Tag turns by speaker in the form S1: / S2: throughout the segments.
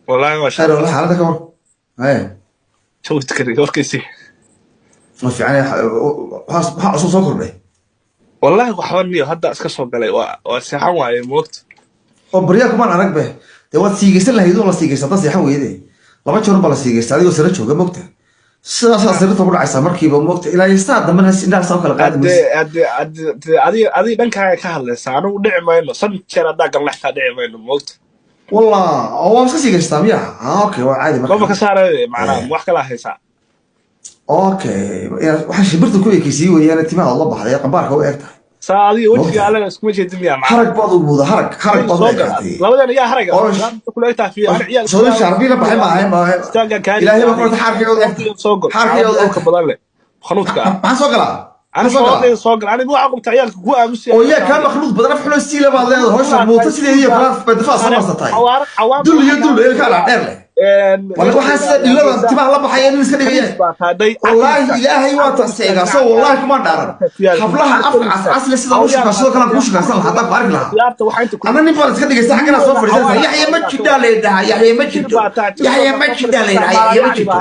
S1: Wallaahi maasha
S2: Khayr
S1: Allah.
S2: Wallah, xaaladda ka war haye.
S1: Jawdkari warkiisii.
S2: Ma fiican yahay. Waxaa cusub soo kordhay?
S1: Wallaahi waxba niyo, hadda iska soo galay, waa seexan waaye, moogta.
S2: Oo baryaa kumaan arag be. Dee waad siigaysan lahayd oo la siigaysa hadda seexan weyde. Laba jeer baa la siigaysta adigoo sare jooga, mogta. Sidaasaa sariirta ku dhacaysaa markiiba, mogta, ilaa iyo saa dambena indhaha saa u kala qaadi
S1: Hadde
S2: maysa.
S1: Hadde adiga dhankaaga ka hadlaysa, anigu dhici mayno. San jeer haddaa galna xitaa dhici mayno, moogta.
S2: Wallah, oo waa iska siigaystaa miya? Ah, okay, waa caadi
S1: maba ka
S2: marka.
S1: saaraya macnaha wax kalaa haysaa.
S2: Okay, waxaa shimbirta ku ekeysii weeyaan timaha la baxday ee qambaarka u eg tahay.
S1: Saa adiga wejiga
S2: Moogta.
S1: Allena iskuma jeedin miya macnaha?
S2: Harag baad u muuda, harag harag baad u
S1: Soo gal.
S2: ekaatay.
S1: Labadeena yaa haraga
S2: Oo
S1: kula egtahay fi ani ciyaal.
S2: Soo shaarbi la baxay maahay maahay.
S1: Istaaga kaari.
S2: Ilaahay baa ku xaarkay u eg.
S1: Soo gol.
S2: Xaarkay u eg.
S1: Ka badan leh khanuudka ah.
S2: Maxaa soo galaa?
S1: Ani
S2: Maxaa soo galaa?
S1: soo soo gal, ani waxaa qabta ciyaalka ku aamusaya.
S2: Oo yaa kaa makhluuq badan? Af xulo siila baad leedahay, hawsha muuta sideedii kala badafaa soo marsatay. Dul iyo dul eelka la dheer leh. Wala waxaa sida dhilada timaha la baxaya nin iska dhigaya. Wallaahi ilaahay waa taseegaa soo, wallaahi kuma dhaaran. Hablaha afka cascasle sida u shukaansado kalaan kuu shukaansan lahaa haddaan ku arki lahaa. Ama nin baad iska dhigaysa, xaggana soo fadhiisanaysa. Yaxya ma jidhaa la yidhahaa, Yaxya ma jidho, Yaxya ma jidhaa la yidhahaa, Yaxya ma jidho.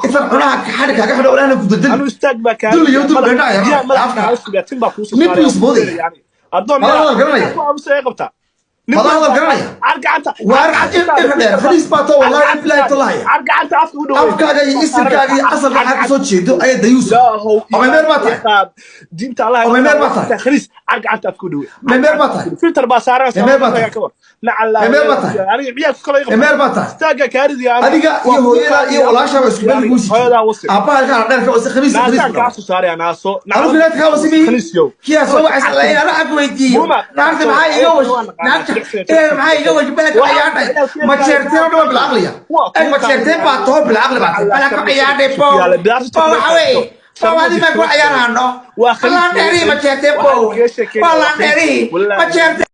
S2: Intan cunaha xadhi kaaga xidho, walaahna ku dadali.
S1: Anu istaag baa kaa.
S2: Dul iyo dul dheedhacaya afka. Nin buu ismoodaya.
S1: Adoon
S2: Madax hadal garanaya.
S1: ku aamusaya qabta.
S2: Madax hadal garanaya.
S1: Gacanta.
S2: Waar ilka dheer khaliis baa too, wallaahi bilaahi tallaahi.
S1: Gacanta afka u dhaweey.
S2: Afkaaga iyo isimkaaga iyo asalka waxaa kasoo jeedo ayaa dayuusa.
S1: Ilaahow.
S2: Oo memeer baa tahay.
S1: Diinta Allah.
S2: Oo memeer baa tahay.
S1: Khaliis, gacanta afka u dhaweey.
S2: Memeer baa tahay.
S1: Filter baa saaran.
S2: Memeer baa tahay.
S1: Nacala.
S2: Memeer baa tahay.
S1: Aniga ciyaalka kale iga.
S2: Memeer baa tahay.
S1: Istaaga kaaridiga.
S2: Adiga iyo hooyada iyo walaashaa baa isku meel lagu sii.
S1: Hooyadaa wasi.
S2: Aabbaha ilkaha dheer ka wasi, khaliis khaliis.
S1: Naasaan kaa soo saaraya naaso.
S2: Anu finaad kaa wasi mihi.
S1: Khaliis yow.
S2: Kiyaa soo wacaysa la inaan waxaan ku weydiiyo.
S1: Muma.
S2: Naagta maxaa iga wash, naagta ee maxaa iga wash, baa ku ciyaadhay. Ma jeerteen oo dhan waa bilcaqliya. Eg, ma jeerteen baa too, bilcaqli baa tahay. Baa ku ciyaadhay po. Po waxa weeye. Po adi baa ku ciyaarhano.
S1: Waa khaliis.
S2: Laan dheerihi ma jeerteen po. Waa laan dheerihi. Ma jeerteen.